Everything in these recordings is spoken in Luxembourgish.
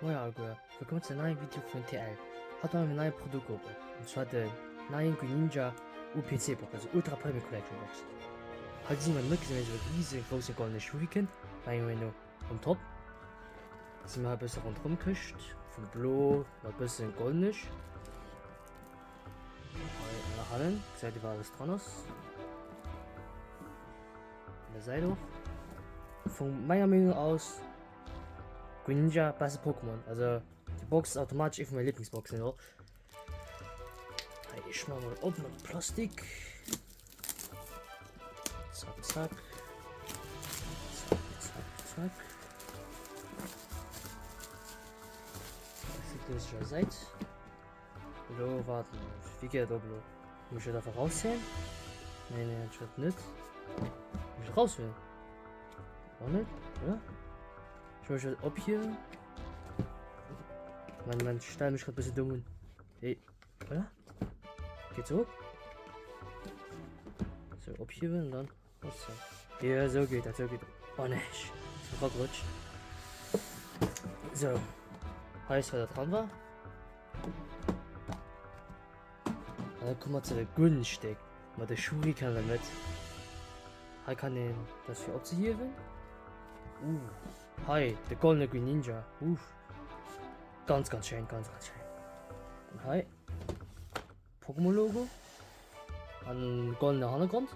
Moien alleguer, wëllkomm zu engem neien Video vun TL. Haut hu mir eng nei Produktgruppe, an zwar den neien Greninja UPC Box, also Ultra Premium Collection Box. Hei gesinn mer net gesinn esou e riesegrousse goldene Shuriken, menger Meenung no um Top. Si mer hei e bësse ronderëm Këscht, vun blo mat bëssen goldeneg. Hei an der hannen gesäit ee wat alles dran ass. An der Säit och. Vun menger Meenung aus Greninja, beste Pokémon. Also die Box ist automatisch eine von meinen Lieblingsboxen och. Hey, ich mach mal op mat Plastik. Zack, zack. Zack, zack, zack. Das sieht das Seite. Lo warten, wie geht op lo? Muss ich das einfach rausziehen? Nee, nee, anscheinend nicht. Muss ich rausholen? Auch nicht, oder? Ich muss das ophiewen. Mann, Mann, ich stelle mich gerade ein bisschen dumm an. Hey, oder? Geht so? So, ophiewen und dann rausziehen. Ja, so geht das, so geht das. Oh ne, ich bin rausgerutscht. So. Hei ist, was da dran war. An da komme mer zu de gudden Stéck mat de Shuriken an der Mëtt. Hei kann een dat fir opzehiewen. Uh, hei de goldene Greninja. Uh, ganz ganz schéin, ganz ganz schéin. An hei Pokémon Logo an goldene Hannergrond.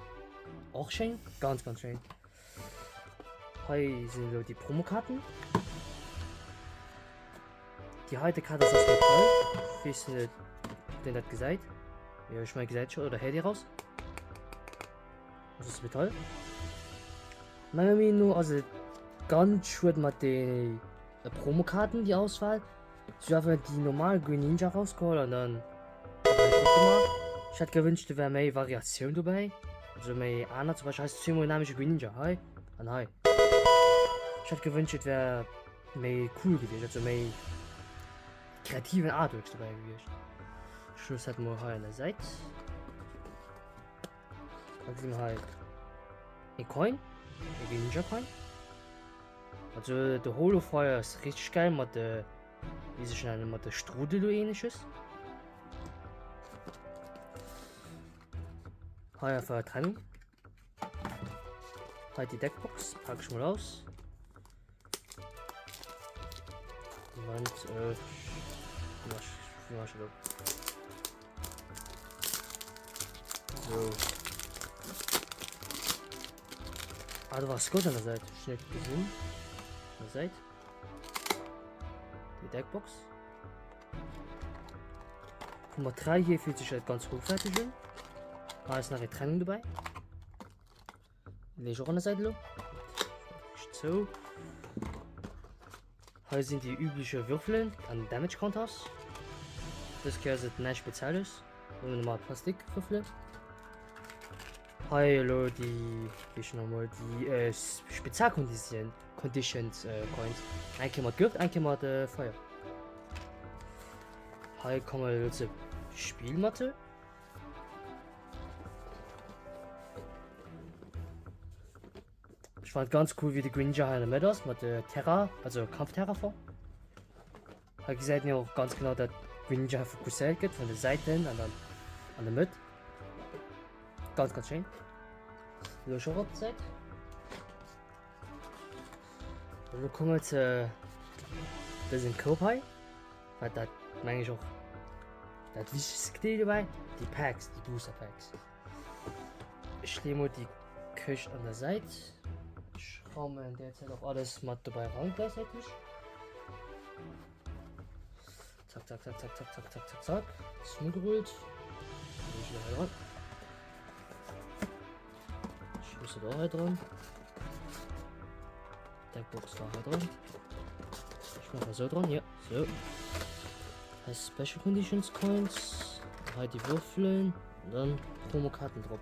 Och schéin, ganz ganz schéin. Hei sinn elo déi Promokarten. Déi heite Kaart ass aus Metall. Ich weess net, ob den dat gesäit. Jo, ech mein gesäit schon, oder héiert Dir raus? Das ass Metall. Meiner Meenung no ass et ganz schued mat de Promokarten, déi Auswahl. Si hu einfach déi normal Greninja rausgeholl an dann gemaach. Ech hätt gewënscht, do wär méi Variatioun dobäi. Also méi aner, zum Beispill hei ass zweemol den nämleche Greninja, hei an hei. Ech hätt gewënscht, et wär méi cool gewiescht, also méi kreativen Artworks dobäi gewiescht. Ech loosse dat mol hei an der Säit. Da gesinn mer hei e Coin, e Greninja Coin. Also de Holo Fire ass richteg geil mat de wéi sech nennen mat de Strudel oder ähnliches. Hei einfach Trennung. Hei die Deckbox pack ich mal aus. Moment, äh, wie mach ich, wie mach ich das? So. Ah, da war Scott an der Seite. Schnell gesehen. An der Seite. Die Deckbox. Vum Material hier fühlt sich das ganz hochwertig an. Da ist noch eine Trennung dabei. Leg och an der Säit elo. Zou. Hei sinn déi übliche Würfelen an Damage Counters. Dës Kéier ass et näischt Spezielles, nëmmen normal Plastikwürfelen. Hei elo déi, wéi schon emol, déi äh, Spezialkondition, Conditions äh, Coins. Eng Kéier mat Gëft, eng Kéier mat äh, Feier. Hei komme wir elo zur Spielmatte. Ich fand ganz cool, wie de Greninja hei an der Mëtt ass, mat der Terra, also Kampfterraform. Hei gesäit een och ganz genau, dat Greninja fokusséiert gëtt vun de Säiten an dann an der Mëtt. Ganz, ganz schéin. Lo schon op d'Säit. Lo komme wir zu dësem Koup hei. Wat dat meng ech och dat wichtegste Deel dobäi, déi Packs, déi Booster Packs. Ech leeë mol déi Këscht an der Säit. Ech raumen derzäit och alles mat dobäi ran gläichzäiteg. Zack, zack, zack, zack, zack, zack, zack, zack, zack. Zesummegerullt. Lee ech elo hei dran. Ech loosse et och hei dran. Deckbox war hei dran. Ich mache so dran, ja. So. Hei Special Conditions Coins. Hei die Würfelen. Und dann Promokarten drop.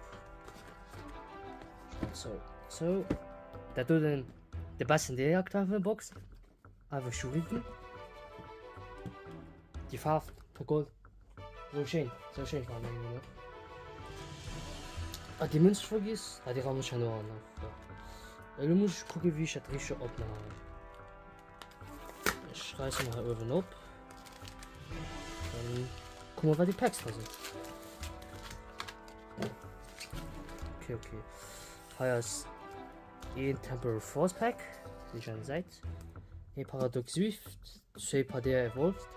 So, so. Dat do den de besten Deel aktuell vun der Box. Einfach Schuriken. Die Farf vu Gold. So schéin, so schéin war meng Meenung. Ah, déi Münz vergiss. Ah, déi rammen ech herno an. Elo muss ech kucken, wéi ech dat richteg opmaachen. Ech reissen mol hei uewen op. Dann kucke mer, wat déi Packs dra sinn. Okay, okay. Hei ass een Temporal Force Pack, déi ech an der Säit. Ee Paradox Swift, zwee Paldea Evolved.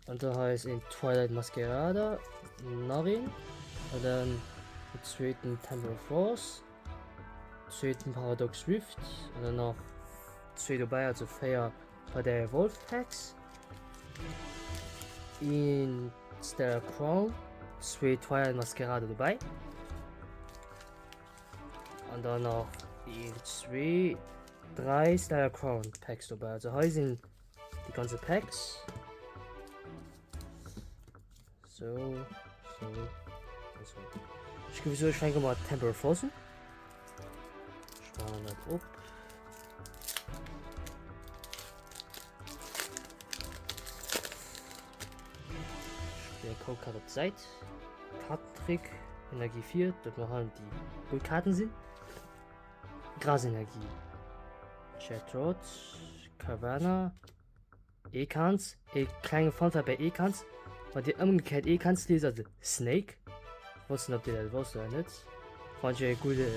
An da hei ass een Twilight Masquerada, nach een. An dann den zweeten Temporal Force, zweeten Paradox Rift an dann nach zwee dobäi, also 4 Paldea Evolved Packs. Een Stellar Crown, zwee Twilight Masquerada dobäi. An dann nach een, zwee, dräi Stellar Crown Packs dobäi. Also hei sinn Die ganze Packs. So, so, so. Ich gebe so, ich fänge mal Temporal Force. Ich mache das op. Der Codecard op d'Säit. Kartentrick, Energie 4, dat mer halt déi gutt Karten sinn. Grasenergie, Chatrot, Carvana, Ekans, e klenge Funfact bei Ekans, wann dir ëmgekéiert Ekans liest, also Snake, wosst net ob dir dat wosst oder net, fand ich e gute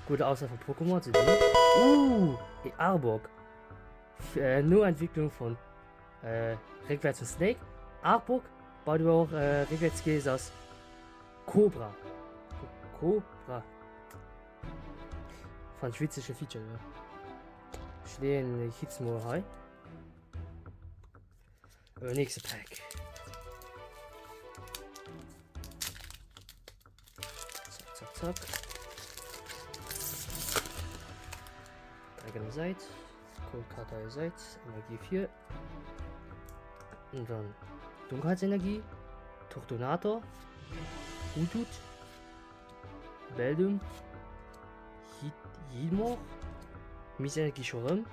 gute Auswahl vu Pokémon ze sinn. Uh, e Arbok, äh, Noentwicklung von äh, réckwärts von Snake, Arbok, by the way och äh, réckwärts gelies ass Cobra, Cobra. Fand ich witzege Feature, ne? Ich leeën Hits mol hei. Äh, nächste Pack. Zack, zack, zack. Dreck an der Säit. Codekarte an der Säit. Energie 4. Und dann Dunkelheitsenergie. Tortonator. Utut. Beldum, Heatmor, Miss Energie scho rëm,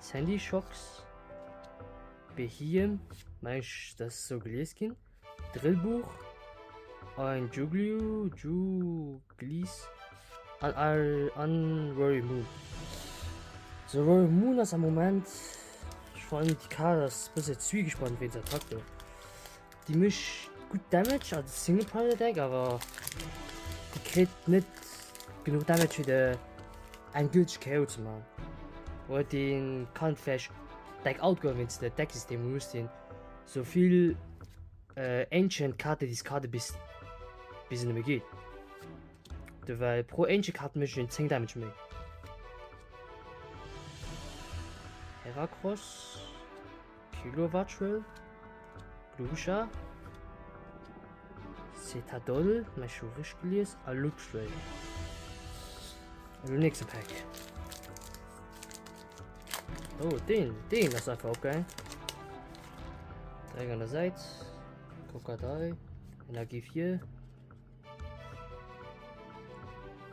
Sandy Shocks, Beheeyem, meng ech dat ass esou gelies ginn, Drillbuch, ein Jugliu, Juglis an an Rory Moon. So Rory Moon ass am Moment, ech fannen déi Kaart ass bësse zwiegespannend wéinst der Attack do. Déi mécht gutt Damage als Single Player Deck, awer déi kritt net genuch Damage fir de endgülteg KO ze man. Oder dee kann vläicht Deck outgoen wéinst de Decksystem muss deen souvill äh, Ancient Karte discarde bis bis en nëmme geet. De well pro Ancient Karte mécht en 10 Damage méi. Heracross. Kilowattrel, Glusha, Cetadol, mech scho richteg gelies, a Luxray. Elo nächste Pack. Oh, den, den ass einfach opgaangen. Dreck an der Säit. Krokodil. Energie 4.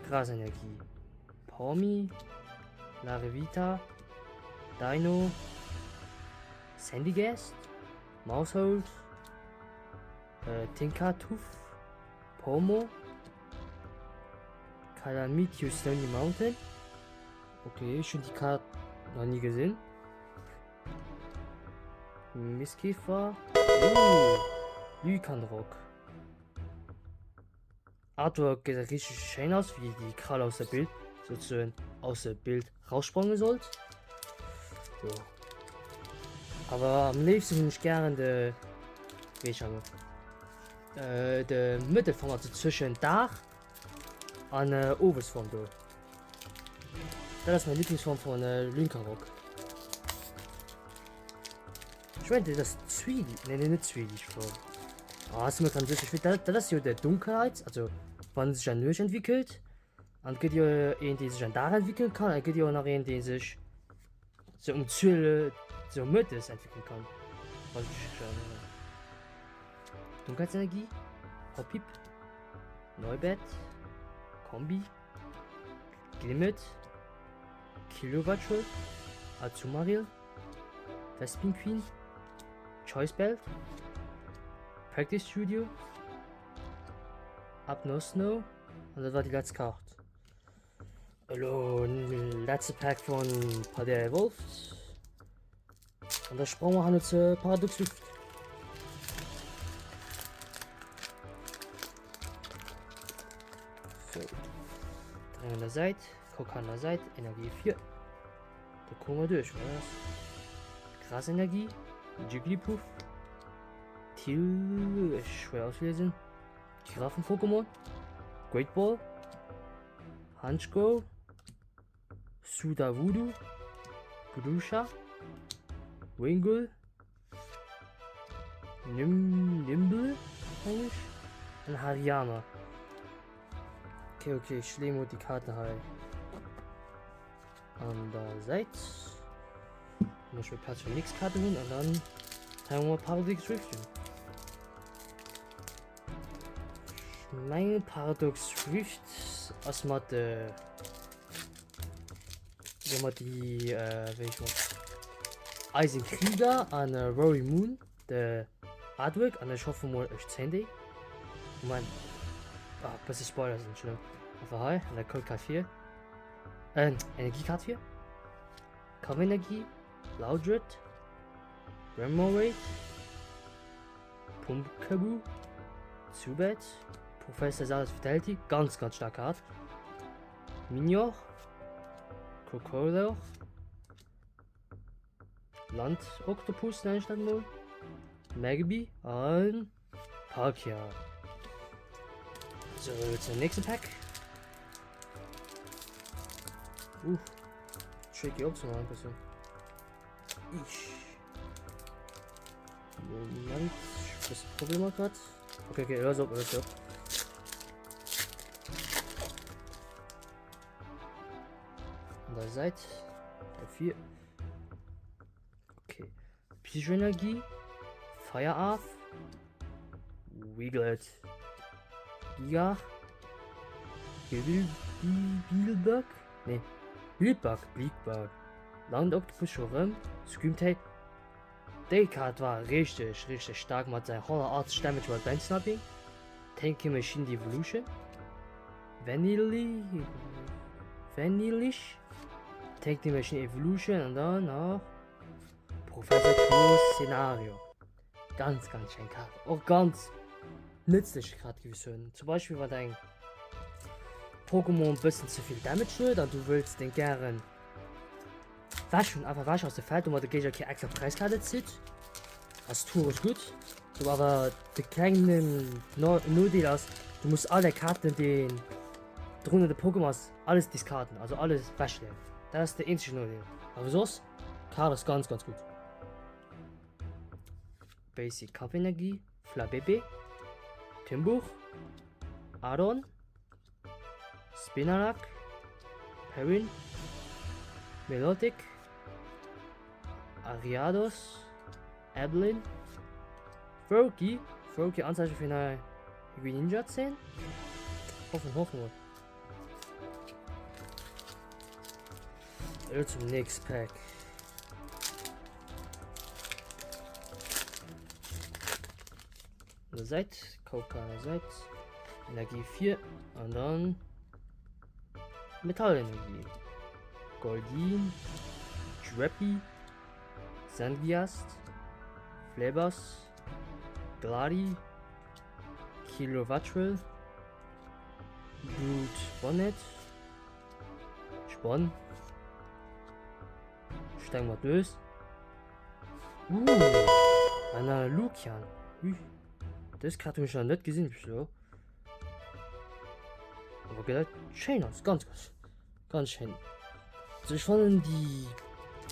Grasenergie. Palmi, Larevita, Dino, Sandygast, Maushold, äh, Tinkatuff, Pomo, Calamitius Stony Mountain. Okay, ich hun die Karte noch nie gesehen. Misskäfer. Oh, Lycanroc. Artwork gesäit richteg schéin aus, wéi déi Krall aus der Bild souzesoen aus dem Bild raussprange sollt. Jo. Awer am léifsten hunn ech gären de wéi ech awer äh, de Mëttelfanger also zwëschen Dag an äh, Owesform do. Dat ass meng Lieblingsform vun äh, Lynkarok. Ech mengen dat ass Zwielicht, nee, nee net Zwielicht Form. Ah, ass mir grad net sécher. Ech weess, dat, dat ass jo der Dunkelheit, also wann sech an Nuecht entwickelt. An et gëtt jo een, dee sech an Dag entwéckelen kann, an et gëtt jo nach een, dee sech sou um 12, sou mëttes entwéckelen kann, wann ech mech richteg erënneren. Dunkelheitsenergie, Hoppip, Neubett, Kombi, Glimmet, Kilowattschuel, Azumarill. Vespin Queen, Choice Belt, Practice Studio, Abnosnow an dat war déi letzt Kaart. Elo letzte Pack von Paldea Evolved. An da sprange mer hanne ze Paradox Rift. So. Drei an der Säit, Coca an der Säit, Energie 4. Da kommen wir durch, was? Grasenergie, Jigglypuff, Till, schwer auslesen. Giraffen-Pokémon, Great Ball, Hanschko, Sudowoodo, Grusha, Wingull, Nim Nimble, meng ech, an Hariyama. Okay, okay, ech leeë mol déi Kaarten hei an der Säit. Dann ech mol Plaz fir nächst Kaarte hunn an dann hei hu mer Paradox Rift. Ech mengen Paradox Rift ass mat de jo mat déi äh, wéi ech mat Eisen Krieger an äh, Rory Moon de Artwork an ech hoffe mol ech zéien déi. Moment. Ah, bësse Spoiler sinn schlëmm. Awer hei an der Code Card 4. Äh, Energiekart 4. Kampfenergie, Loudred, Remoraid, Pumpkaboo, Zubat, Professor Salas Fidelity, ganz, ganz stark Kart. Minior, Crocodile, Landoktopus nenne ich das mal. Magby an Palkia. So, zum nächsten Pack. Uh, tricky opzemaachen, bëssen. Ich. Moment, ich bësse Problemer grad. Okay, okay, hör op, hör op. An der Säit. 4. Okay. Psychoenergie, Feieraf, Wiglet, Giga, Bilbug, nee, Blipbug, Blipbug, Landoktopus scho rëm, Screamtail. Déi Kaart war richteg, richteg staark mat säin 180 Damage mat Bench Snapping. Tanky Machine Devolution, Vanilli, Vanillish, Tanky Machine Evolution an dann nach Professor Tours Szenario. Ganz, ganz schéin Kaart. Och ganz nëtzlech Kaart géif ech soen. Zum Beispill wann däin Pokémon e bëssen ze vill Damage huet an du wëlls den gären wäschen, einfach wäsch aus dem Feld, domat de Géigner keng extra Präiskaarte zitt. Ass toureg gutt. So awer de klengen no Nodeel ass, du muss all däi Kaarten deen drunner de Pokémon ass, alles discarden, also alles wechleeën. Dat ass de eenzegen Nodeel. Awer soss. Kaart ass ganz ganz gutt. Basic Kampfenergie, Flabébé, Timbuch, Aron, Spinarak, Perrin, Melodic, Ariados, Eblin, Froakie, Froakie Anzeichen fir nei Greninja 10. Hoffen, hoffen wir. Elo zum nächste Pack. An der Säit, Kauka an der Säit, Energie 4 an dann Metallenergie. Goldin, Drappy, Sandgiast, Flebas, Gladi, Kilowattrel, Brute Bonnet, Spann. Steng mat Dös. Uh, einer Lukian. Ui. Dës Kaart hunn ech nach net gesinn bis elo. Aber gesäit schéin aus, ganz ganz ganz schéin. Also ech fannen déi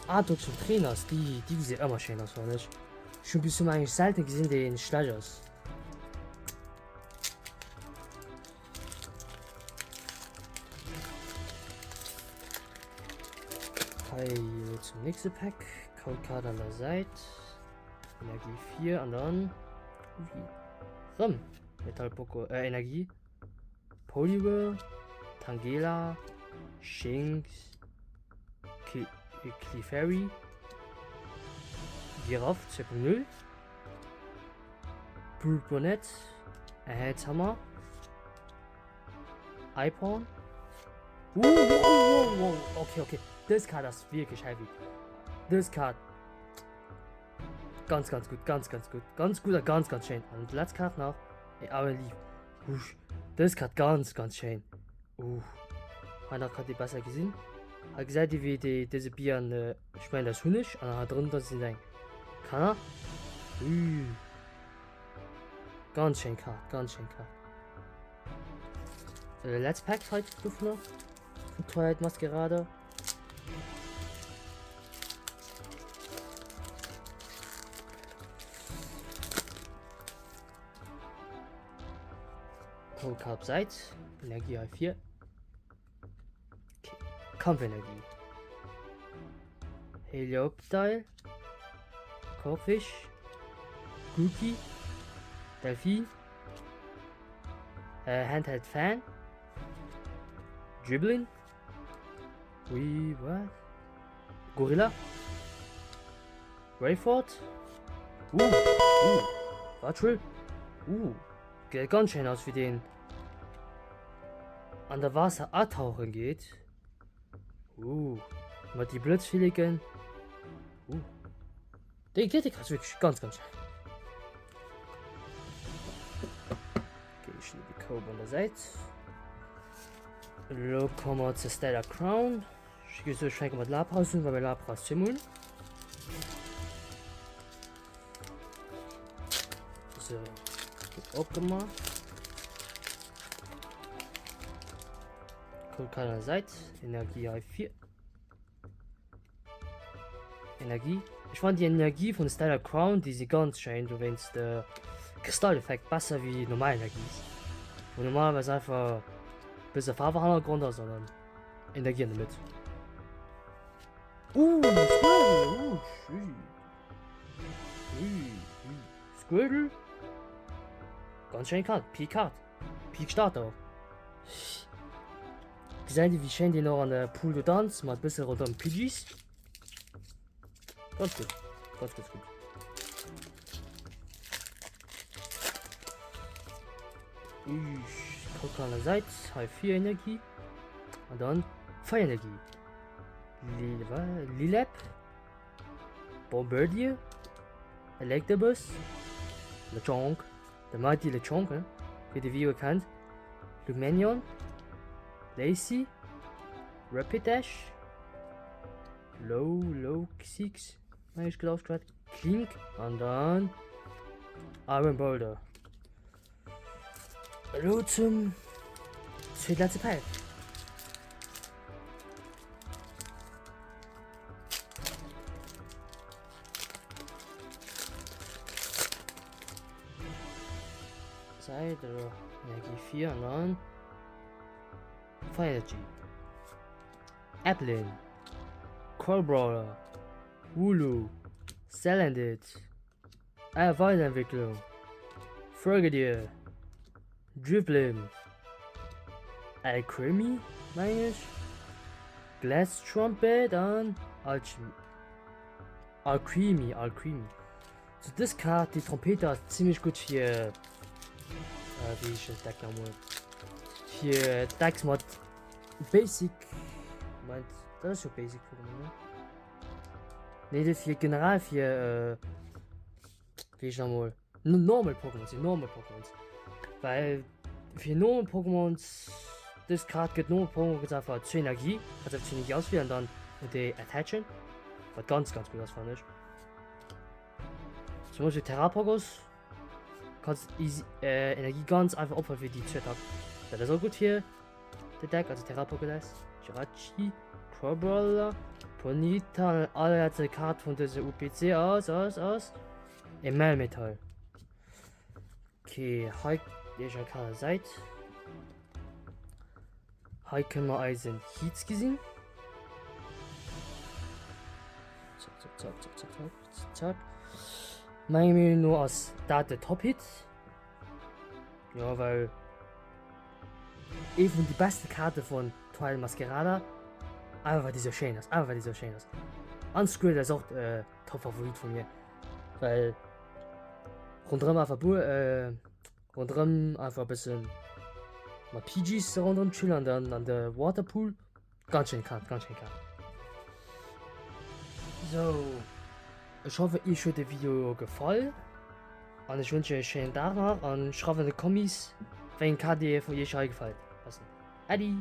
Artworks vum Trainers, déi déi gesinn ëmmer schéin aus fannen ech. Ech hunn bis elo eigentlich selten gesinn deen schlecht ass. Hei zum nächste Pack. Codecard an der Säit. Energie 4 an dann wie rëm Metall Poco äh, Energie. Poliwhirl, Tangela, Shinx, Clefairy, Giraffe 2.0. Brute Bonnet, Erhälthammer, Iporn. Uh, wow, wow, wow. Okay, okay. Dës Kaart ass wierklech heavy. Dës Kaart. Ganz, ganz gutt, ganz, ganz gutt. Ganz gutt a ganz, ganz schéin. An déi letzt Kaart nach. Ey, Iron Leaf. Husch. Dës Kaart ganz, ganz schéin. Uh. Hei nach kann Dir besser gesinn. Hei gesäit Dir wéi déi dëse Bier an ech mengen dat ass Hunneg an hei drënner sinn eng Kanner. Uh. Ganz schéin Kaart, ganz schéin Kaart. Äh, let's Pack hei dovunner. Vun Twilight Masquerade. Code Card Säit, Energie hei vir. Okay. Kampfenergie. Helioptile. Kochfisch. Grookey. Delphin. Äh, Handheld Fan. Dribbling. Oui, what? Gorilla. Rayford. Uh, uh, Watschel. Uh, gesäit ganz schéin aus, wéi deen an der Waasser atauchen geet. Uh, mat die Blëtzflicken. Uh. Déi Kritik ass wierklech ganz ganz schéin. Okay, ech leeë de Koup an der Säit. Elo komme mer zu Stellar Crown. Ech géif soen, ech fänke mat Lapras un, well mir Lapras Gym hunn. So, gëtt opgemaach. Code Card an der Säit, Energie hei vir. Energie. Ech fannen déi Energie vun Stellar Crown, déi si ganz schéin, dowéinst de Kristalleffekt besser wéi normal Energies. Wou normalerweis einfach bësse Faarf am Hannergrond ass an dann Energie an der Mëtt. Uh, Squirtle! Uh, schön. Squirtle? Ganz schéin Kart, Peak Kart. Peak Starter och. Gesäit ee wéi schéin deen och an der Pool do danzt mat bësse ronderëm Pidgeys. Ganz gutt, ganz ganz gutt. Kuck an der Säit, hei 4 Energie an dann Feienergie. Lilep, Bombardier, Electabuzz, Lechonk, De Mighty Lechonk, wéi de Video kennt, Lumenion, Lacey, Rapidash, Low, Low, Six, meng ech gëtt ausgeschwat, Klink an dann Iron Boulder. Elo zum zweetletzte Pack. Säit elo Energie 4 an dann Fire Energy. Applin, Crowbrawler, Wooloo, Salandit, äh, Weiterentwicklung, Frogadier, Drifblim, Alcremie, meng ech, Glass Trumpet an Alchemy. Alcremie, Alcremie. So dës Kaart, déi Trompeter ass zimmlech gutt fir äh, wéi heescht dat Deck nach mol? Fir Decks mat Basic Moment, dat ass jo Basic Pokémon, ne? Nee, dat fir generell fir äh, wéi heescht nach mol? Normal Pokémons, ja, normal Pokémons. Well fir normal Pokémons dës Kaart gëtt normal Pokémon gëtt einfach zu Energie, kannst einfach zu Energie auswählen an dann und déi attachen, wat ganz ganz gut ass fand ech. Zum Beispiel Terrapagos kannst easy, äh, Energie ganz einfach opfern für die zu Attack. Das ist auch gut für den Deck, also Terrapagos, Jirachi, Crowbrawler, Ponyta, allerletzte Karte von dieser UPC aus, aus, aus. E Melmetal. Okay, hei ist eine Karte Seite. Hei kënne mer eisen Heats gesinn. Zack, zack, zack, zack, zack, zack, zack. Menger Meenung no ass dat de Top-Hit. Ja, well ee vun de beste Kaarte vun Twilight Masquerada. Einfach well déi sou schéin ass, einfach well déi sou schéin ass. An Squirtle ass och äh, Top-Favorit vu mir. Well ronderëm einfach Buer, äh, Ronderëm einfach e bëssen mat PGs ronderëm chillen an dann an de Waterpool. Ganz schéin Kaart, ganz schéin Kaart. Sou, ech hoffen iech huet de Video gefall an ech wënschen iech e schéinen Dag nach an schreift an de Kommis wéi eng Kaart dir vun iech hei gefällt. Äddi!